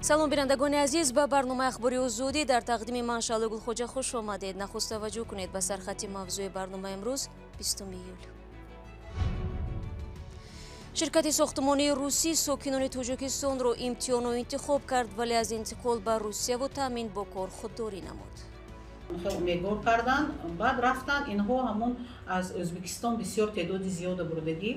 Салом, бинандагони азиз, ба барномаи ахбори Озодӣ дар тақдими ман Шаҳло Гулхоҷа хуш омадед. Нахуст таваҷҷӯҳ кунед ба сархати мавзӯи барномаи имрӯз, 20 июл. Ширкати сохтмонии русӣ сокинони Тоҷикистонро имтиҳону интихоб кард, вале аз интиқол ба Русияву таъмин бо кор худдорӣ намуд. Умедвор карданд, баъд рафтанд инҳо ҳамон аз Ӯзбекистон бисёр теъдоди зиёда бурдагӣ.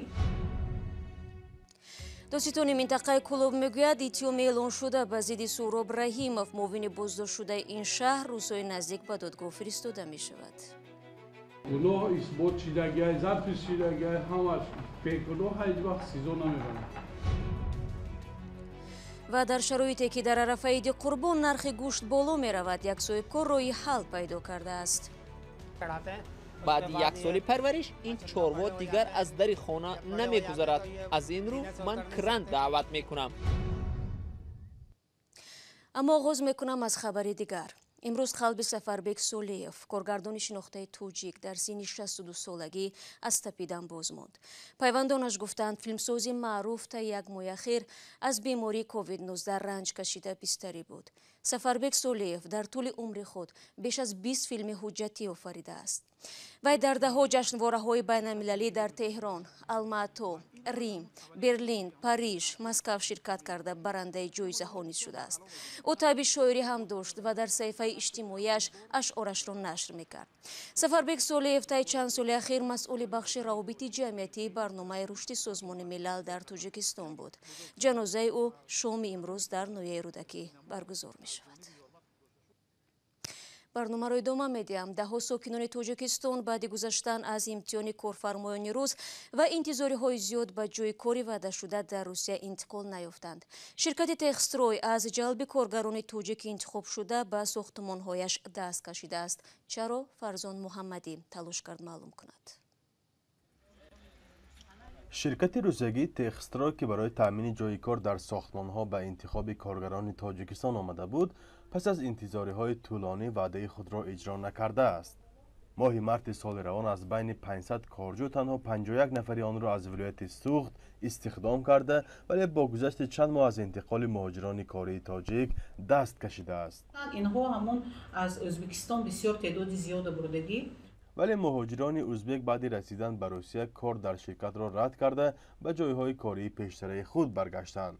Додситони минтақаи Кӯлоб мегӯяд, иттиҳоми эълоншуда ба зидди Суҳроб Раҳимов, муовини боздоштшудаи ин шаҳр, рӯзҳои наздик ба додгоҳ фиристода мешавад. Гуноҳ исбот шидагиай, запис шидагиай, ҳамаш бегуноҳ ҳеҷ вақт СИЗО намебарад. Ва дар шароите ки дар арафаи иди Қурбон нархи гӯшт боло меравад, як соҳибкор роҳи ҳал пайдо кардааст. Баъди як соли парвариш ин чорво дигар аз дари хона намегузарад. Аз ин рӯ ман кран даъват мекунам. Аммо оғоз мекунам аз хабари дигар. Имрӯз қалби Сафарбек Солиев, коргардони шинохтаи тоҷик, дар синни 62 солагӣ аз тапидан боз монд. Пайвандонаш гуфтанд, филмсози маъруф та як моҳи ахир аз бемории COVID-19 ранҷ кашида бистарӣ буд. Сафарбек Солиев дар тӯли умри худ беш аз 20 филми ҳуҷҷатӣ офаридааст. Вай дар даҳҳо ҷашнвораҳои байналмилалӣ дар Теҳрон, Алмато, Рим, Берлин, Париж, Москав ширкат карда, барандаи ҷоизаҳо низ шудааст. Ӯ табъи шоирӣ ҳам дошт ва дар саҳифаи иҷтимоиаш ашъорашро нашр мекард. Сафарбек Солиев таи чанд соли ахир масъули бахши равобити ҷамъиятии барномаи рушди Созмони Милал дар Тоҷикистон буд. Ҷанозаи ӯ шоми имрӯз дар ноҳияи Рӯдакӣ баргузор мешавад. Барномаро идома медиҳам. Даҳҳо сокинони Тоҷикистон баъди гузаштан аз имтиҳони корфармоёни рус ва интизориҳои зиёд ба ҷои кори ваъдашуда дар Русия интиқол наёфтанд. Ширкати Техстрой аз ҷалби коргарони тоҷики интихобшуда ба сохтмонҳояш даст кашидааст. Чаро, Фарзон Муҳаммадӣ талош кард маълум кунад. Ширкати русиягии Техстрой, ки барои таъмини ҷои кор дар сохтмонҳо ба интихоби коргарони Тоҷикистон омада буд, пас аз интизориҳои тӯлонӣ ваъдаи худро иҷро накардааст. Моҳи марти соли равон аз байни 500 корҷӯ танҳо 51 нафари онро аз вилояти Суғд истихдом карда, вале бо гузашти чанд моҳ аз интиқоли муҳоҷирони кории тоҷик даст кашидааст. Инҳо ҳамон аз Ӯзбекистон бисёр теъдоди зиёда бурдагӣ. Вале муҳоҷирони узбек баъди расидан ба Русия кор дар ширкатро рад карда, ба ҷойҳои кории пештараи худ баргаштанд.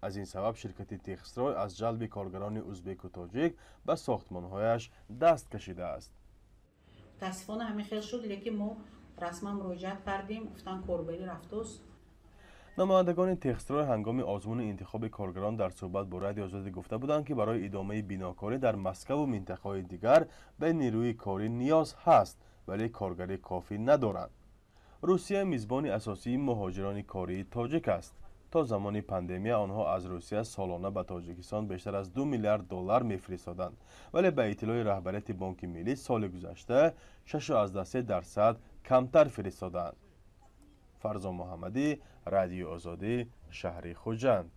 Аз ин сабаб ширкати Техстрой аз ҷалби коргарони узбеку тоҷик ба сохтмонҳояш даст кашидааст. Мутаассифона, ҳамин хел шуд, лекин мо расман муроҷиат кардем, гуфтан, корбарӣ рафтост. Намояндагони Техстрой ҳангоми озмуни интихоби коргарон дар суҳбат бо Радиои Озодӣ гуфта буданд, ки барои идомаи бинокорӣ дар Москаву минтақаҳои дигар ба нерӯи корӣ ниёз ҳаст, вале коргари кофӣ надоранд. Русия мизбони асосии муҳоҷирони кории тоҷик аст. То замони пандемия онҳо аз Русия солона ба Тоҷикистон бештар аз 2 миллиард доллар мефиристоданд, вале ба иттилои раҳбарияти Бонки Миллӣ, соли гузашта 6,3% камтар фиристоданд. Фарзон Муҳаммадӣ, Радиои Озодӣ, шаҳри Хуҷанд.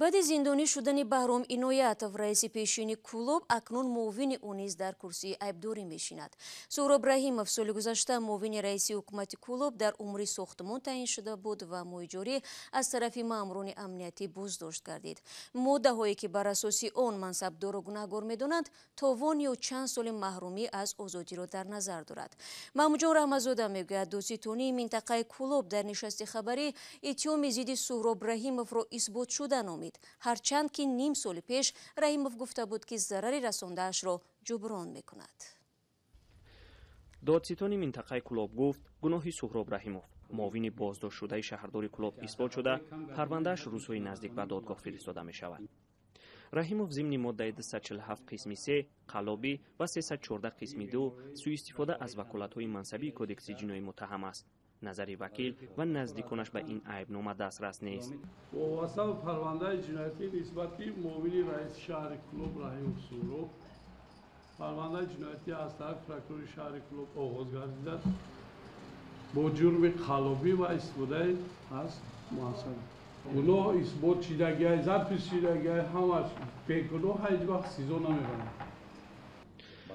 Баъди зиндонӣ шудани Баҳром Иноятов, раиси пешини Кӯлоб, акнун муовини ӯ низ дар курсии айбдорӣ мешинад. Суҳроб Раҳимов соли гузашта муовини раиси ҳукумати Кӯлоб дар умури сохтмон таъин шуда буд ва моҳи ҷорӣ аз тарафи маъмурони амниятӣ боздошт гардид. Моддаҳое, ки бар асоси он мансабдорро гунаҳгор медонанд, товон ё чанд соли маҳрумӣ аз озодиро дар назар дорад. Маҳмудҷон Раҳматзода мегӯяд, додситонии минтақаи Кӯлоб дар нишасти хабарӣ иттиҳоми зидди Суҳроб Раҳимовро исботшуда номид, ҳарчанд ки ним соли пеш Раҳимов гуфта буд, ки зарари расондаашро ҷуброн мекунад. Додситони минтақаи Кӯлоб гуфт, гуноҳи Суҳроб Раҳимов, муовини боздоштшудаи шаҳрдори Кӯлоб, исбот шуда, парвандааш рӯзҳои наздик ба додгоҳ фиристода мешавад. Раҳимов зимни моддаи 247 қисми 3 қаллобӣ ва 314 қисми 2 сӯистифода аз ваколатҳои мансабии Кодекси ҷиноӣ муттаҳам аст. Назари вакил ва наздиконаш ба ин айбнома дастрас нест. Вобаста ба парвандаи ҷиноятӣ нисбати муовини раиси шаҳри Кӯлоб Раҳимов Суҳроб, парвандаи ҷиноятӣ аз тарафи прокурори шаҳри Кӯлоб оғоз гардидааст бо ҷурми қаллобӣ ва истифодаи аз мансаб. Гуноҳ исбот шидагиай, запис шидагиай, ҳамаш бегуноҳ ҳеҷ вақт СИЗО намебарад.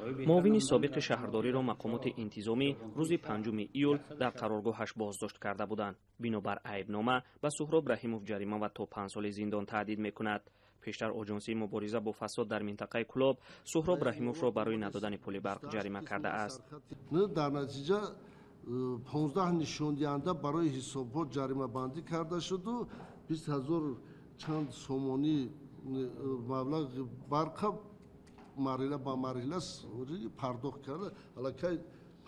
Муовини собиқи шаҳрдориро мақомоти интизомӣ рӯзи 5 июл дар қароргоҳаш боздошт карда буданд. Бинобар айбнома ба Суҳроб Раҳимов ҷарима ва то 5 соли зиндон таҳдид мекунад. Пештар Оҷонсии мубориза бо фасод дар минтақаи Кӯлоб Суҳроб Раҳимовро барои надодани пули барқ ҷарима кардааст. Дар натиҷа 15 нишондиҳанда барои ҳисобҳо ҷаримабандӣ карда шуду 20 ҳазор чанд сомонӣ маблағи барқа марҳила ба марҳила пардохт карда, аллакай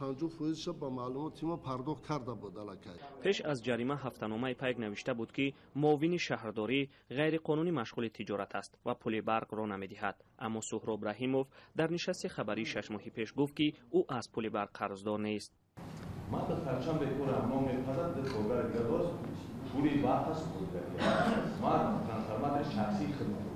50%-ша ба маълумоти мо пардохт карда буд аллакай. Пеш аз ҷарима ҳафтаномаи Пайк навишта буд, ки муовини шаҳрдорӣ ғайриқонунӣ машғули тиҷорат аст ва пули барқро намедиҳад. Аммо Суҳроб Раҳимов дар нишасти хабарии 6 моҳи пеш гуфт, ки ӯ аз пули барқ қарздор нест. Ман ба тарчам бекорам, ном мепазад, коргари дигар боз пули барқ аст. Ман трансформатори шахсии хидмат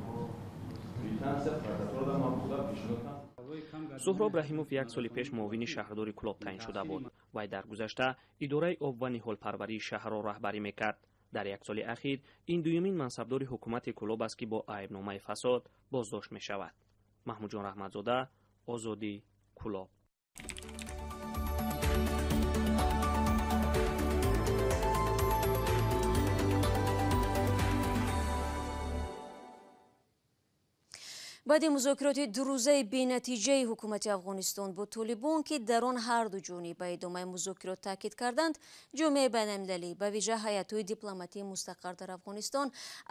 Суҳроб Раҳимов як соли пеш муовини шаҳрдори Кӯлоб таъин шуда буд. Вай дар гузашта идораи об ва ниҳолпарварии шаҳрро раҳбарӣ мекард. Дар як соли ахир ин дуюмин мансабдори ҳукумати Кӯлоб аст, ки бо айбномаи фасод боздошт мешавад. Маҳмудҷон Раҳматзода, Озодӣ, Кӯлоб. Баъди музокироти дурӯзаи бенатиҷаи ҳукумати Афғонистон бо Толибон, ки дар он ҳар ду ҷониб ба идомаи музокирот таъкид карданд, ҷомеаи байналмилалӣ ба вижа ҳайатҳои дипломатии мустақар дар Афғонистон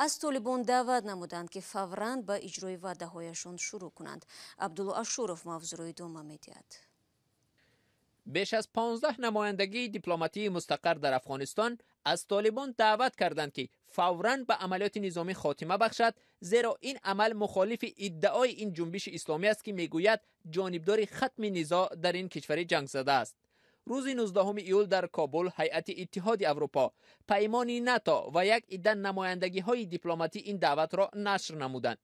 аз Толибон даъват намуданд, ки фавран ба иҷрои ваъдаҳояшон шурӯъ кунанд. Абдулло Ашуров мавзӯъро идома медиҳад. Беш аз 15 намояндагии дипломатии мустақар дар Афғонистон аз Толибон даъват карданд, ки фавран ба амалиёти низомӣ хотима бахшад, зеро ин амал мухолифи иддаои ин ҷунбиши исломӣ аст, ки мегӯяд ҷонибдори хатми низоъ дар ин кишвари ҷангзада аст. Рӯзи 19 июл дар Кобул ҳайати Иттиҳоди Аврупо, паймони НАТО ва як идда намояндагиҳои дипломатӣ ин даъватро нашр намуданд.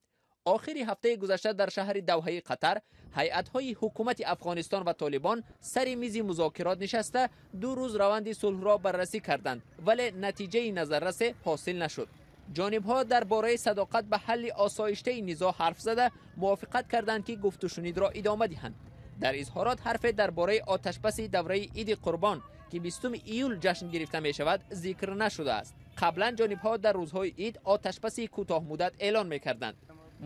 Охири ҳафтаи гузашта дар шаҳри Давҳаи Қатар ҳайатҳои ҳукумати Афғонистон ва Толибон сари мизи музокирот нишаста 2 рӯз раванди сулҳро баррасӣ карданд, вале натиҷаи назаррасе ҳосил нашуд. Ҷонибҳо дар бораи садоқат ба ҳалли осоиштаи низоъ ҳарф зада мувофиқат карданд, ки гуфтушунидро идома диҳанд. Дар изҳорот ҳарфе дар бораи оташбаси давраи Иди Қурбон, ки 20 июл ҷашн гирифта мешавад, зикр нашудааст. Қаблан ҷонибҳо дар рӯзҳои ид оташбаси кӯтоҳмуддат эълон мекарданд.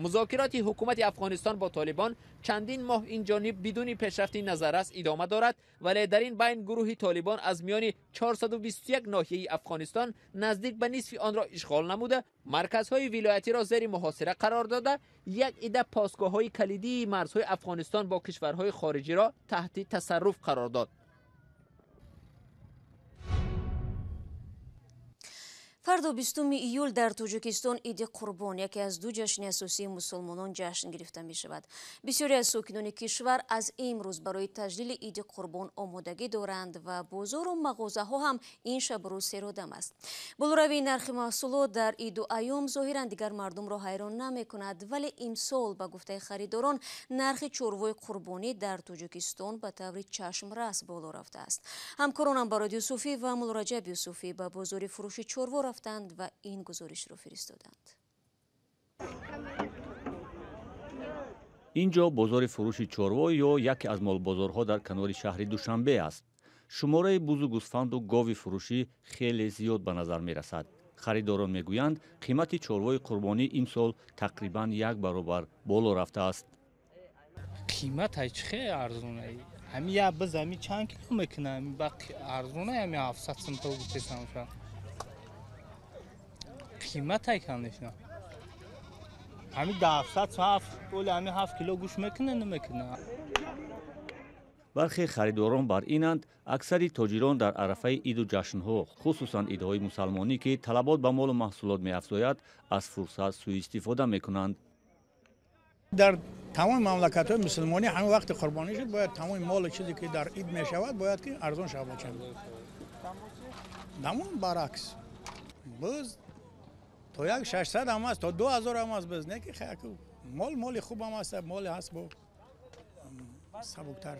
Музокироти ҳукумати Афғонистон бо Толибон чандин моҳ ин ҷониб бидуни пешрафти назаррас идома дорад, вале дар ин байн гурӯҳи Толибон аз миёни 421 ноҳияи Афғонистон наздик ба нисфи онро ишғол намуда, марказҳои вилоятиро зери муҳосира қарор дода, як идда посгоҳҳои калидии марзҳои Афғонистон бо кишварҳои хориҷиро таҳти тасарруф қарор дод. Фардо 20 июл дар Тоҷикистон Иди Қурбон, яке аз ду ҷашни асосии мусулмонон, ҷашн гирифта мешавад. Бисёре аз сокинони кишвар аз имрӯз барои таҷлили Иди Қурбон омодагӣ доранд ва бозору мағозаҳо ҳам ин шабрӯз серодам аст. Болоравии нархи маҳсулот дар иду айём зоҳиран дигар мардумро ҳайрон намекунад, вале имсол ба гуфтаи харидорон нархи чорвои қурбонӣ дар Тоҷикистон ба таври чашмрас боло рафтааст. Ҳамкоронам Барод Юсуфӣ ва Муллораҷаб Юсуфӣ ба бозори фурӯши чорво рафтанд ва ин гузоришро фиристоданд. Ин ҷо бозори фурӯши чорво ё яке аз молбозорҳо дар канори шаҳри Душанбе аст. Шумораи бузу гӯсфанду гови фурӯшӣ хеле зиёд ба назар мерасад. Харидорон мегӯянд, қимати чорвои қурбонӣ имсол тақрибан 1 баробар боло рафтааст. Қимат чӣ арзона? Ҳами як биз ҳами чанд кило мекунад? Ҳами бақи арзона ҳами 700 сум то гуфтесамша. Қиматай конечно. Ҳами 700 сум оли ҳами 7 кило гӯшт мекунад, намекунад. Бархе харидорон бар инанд, аксари тоҷирон дар арафаи иду ҷашнҳо, хусусан идҳои мусалмонӣ, ки талабот ба молу маҳсулот меафзояд, аз фурсат сӯистифода мекунанд. Дар тамоми мамлакатҳои мусулмонӣ ҳамин вақти қурбонӣ шуд, бояд тамоми молу чизе ки дар ид мешавад, бояд ки арзон шавад. Дамон баръакс боз то 600 ҳам аст, то 2000 ҳам аст, боз не ки мол моли хуб ҳам аст, моли ҳаст бо сабуктар.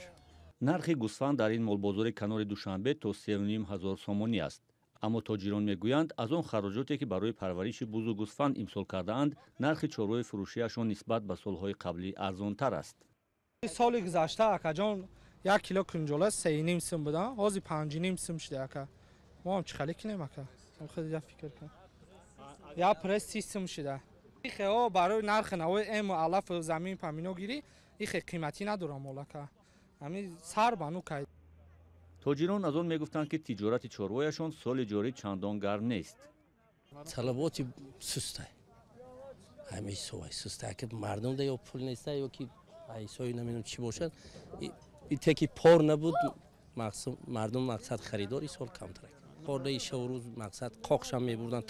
Нархи гӯсфанд дар ин молбозори канори Душанбе то 3500 сомонӣ аст. Аммо тоҷирон мегӯянд, аз он хароҷоте ки барои парвариши бузу гӯсфанд имсол кардаанд, нархи чорвои фурӯшиашон нисбат ба солҳои қаблӣ арзонтар аст. Соли гузашта акаҷон 1 кило кунҷола 3.5 сум будан, ҳозир 5.5 сум шуда ака. Мо ҳам чӣ хеле кунем ака? Худ я фикр кун. Я пресс 30 сум шуда. Ихе барои нархи навои эм алаф замин памино гирӣ, ихе қиматӣ надорам мол ака. Ҳамин сар ба ну кай. Тоҷирон аз он мегуфтанд, ки тиҷорати чорвояшон соли ҷорӣ чандон гарм нест. Талаботи сустай. Ҳамин ҳисобай сустай, ки мардум да ё пул неста, ё ки ҳисоби намедонам чӣ бошад. Ите ки пор набуд, мардум мақсад харидор исол камтар. Пордаи шаву рӯз мақсад қоқшам мебурдан.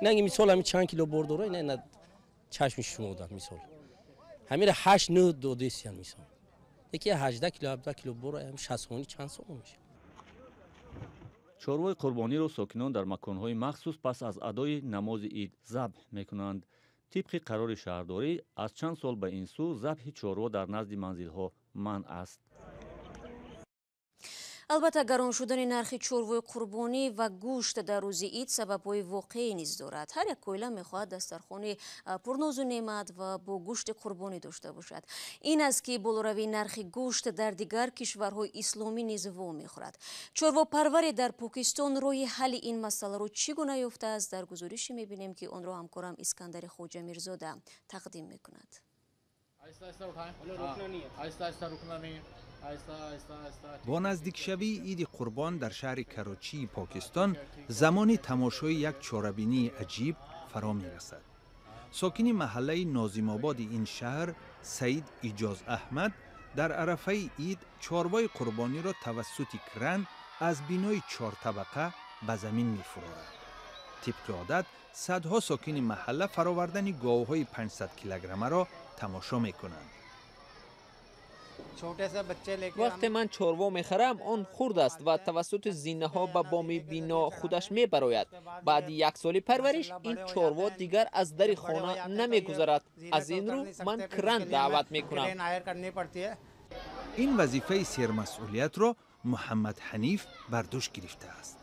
Ина мисол ҳамин чанд кило бор дора, ина чашми шумо дад мисол. Ҳамира 8-9 додесиян мисол. Яки 18 кило 17 кило бор ҳам 60 сомонӣ чанд сомон мешавад. Чорвои қурбониро сокинон дар маконҳои махсус пас аз адои намози ид забҳ мекунанд. Тибқи қарори шаҳрдорӣ аз чанд сол ба ин сӯ забҳи чорво дар назди манзилҳо манъ аст. Албатта, гарон шудани нархи чорвои қурбонӣ ва гӯшт дар рӯзи ид сабабҳои воқеӣ низ дорад. Ҳар як оила мехоҳад дастархони пурнозу неъмат ва бо гӯшти қурбонӣ дошта бошад. Ин аст ки болоравии нархи гӯшт дар дигар кишварҳои исломӣ низ во мехӯрад. Чорвопарваре дар Покистон роҳи ҳалли ин масъаларо чӣ гуна ёфтааст, дар гузорише мебинем, ки онро ҳамкорам Искандари Хоҷамирзода тақдим мекунад. Бо наздикшавии иди қурбон дар шаҳри Карочии Покистон замони тамошои як чорабинии аҷиб фаро мерасад. Сокини маҳаллаи Нозимободи ин шаҳр Саид Иҷоз Аҳмад дар арафаи ид чорвои қурбониро тавассути кран аз бинои чортабақа ба замин мефурорад. Тибқи одат садҳо сокини маҳалла фаровардани говҳои 500 килограммаро тамошо мекунанд. Вақте ман чорво мехарам, он хурд аст ва тавассути зинаҳо ба боми бино худаш мебарояд. Баъди як соли парвариш ин чорво дигар аз дари хона намегузарад. Аз ин рӯ ман кран даъват мекунам. Ин вазифаи сермасъулиятро Муҳаммад Ҳаниф бар дӯш гирифтааст.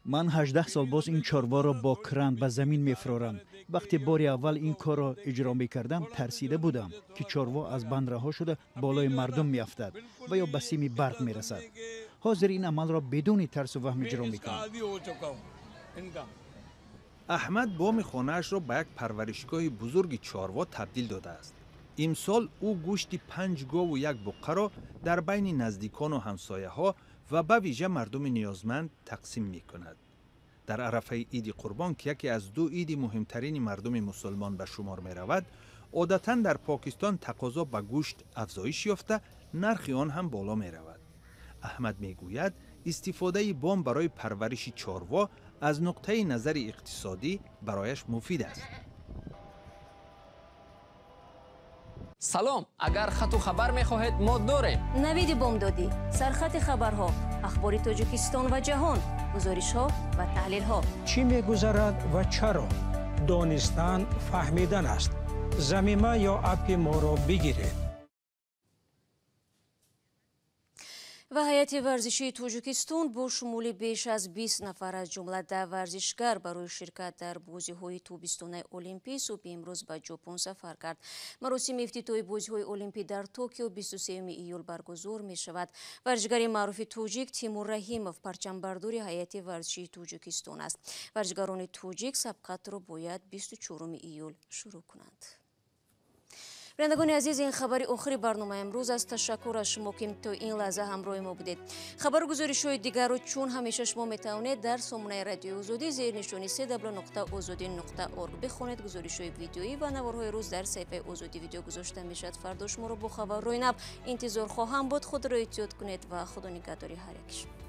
Ман 18 сол боз ин чорворо бо кран ба замин мефурорам. Вақте бори аввал ин корро иҷро мекардам, тарсида будам, ки чорво аз банд раҳо шуда болои мардум меафтад ва ё ба сими барқ мерасад. Ҳозир ин амалро бидуни тарсу ваҳм иҷро мекунам. Аҳмад боми хонаашро ба як парваришгоҳи бузурги чорво табдил додааст. Имсол ӯ гӯшти 5 гову 1 буққаро дар байни наздикону ҳамсояҳо ва ба вижа мардуми ниёзманд тақсим мекунад. Дар арафаи иди қурбон, ки яке аз ду иди муҳимтарини мардуми мусулмон ба шумор меравад, одатан дар Покистон тақозо ба гӯшт афзоиш ёфта, нархи он ҳам боло меравад. Аҳмад мегӯяд, истифодаи бом барои парвариши чорво аз нуқтаи назари иқтисодӣ барояш муфид аст. Салом, агар хату хабар мехоҳед, мо дорем. Навиди бомдодӣ, сархати хабарҳо, ахбори Тоҷикистон ва ҷаҳон, гузоришҳо ва таҳлилҳо. Чӣ мегузарад ва чаро? Донистан фаҳмидан аст. Замима ё аппи моро бигиред. Ва ҳайати варзишии Тоҷикистон бо шумули беш аз 20 нафар аз ҷумла 10 варзишгар барои ширкат дар бозиҳои тобистонаи Олимпӣ субҳи имрӯз ба Ҷопон сафар кард. Маросими ифтитоҳи бозиҳои Олимпӣ дар Токио 23 июл баргузор мешавад. Варзишгари маъруфи тоҷик Тимур Раҳимов парчамбардори ҳайати варзишии Тоҷикистон аст. Варзишгарони тоҷик сабқатро бояд 24 июл шурӯъ кунанд. Бинандагони азиз, ин хабари охири барномаи имрӯз аст. Ташаккур аз шумо, ки то ин лаҳза ҳамроҳи мо будед. Хабару гузоришҳои дигарро чун ҳамеша шумо метавонед дар сомонаи радиои Озодӣ зери нишони cw.ozodi.org бихонед. Гузоришҳои видеоӣ ва наворҳои рӯз дар саҳифаи Озодӣ видео гузошта мешавад. Фардо шуморо бо хабарҳои нав интизор хоҳам буд. Худро эҳтиёт кунед ва худо нигаҳдори ҳар яки шумо.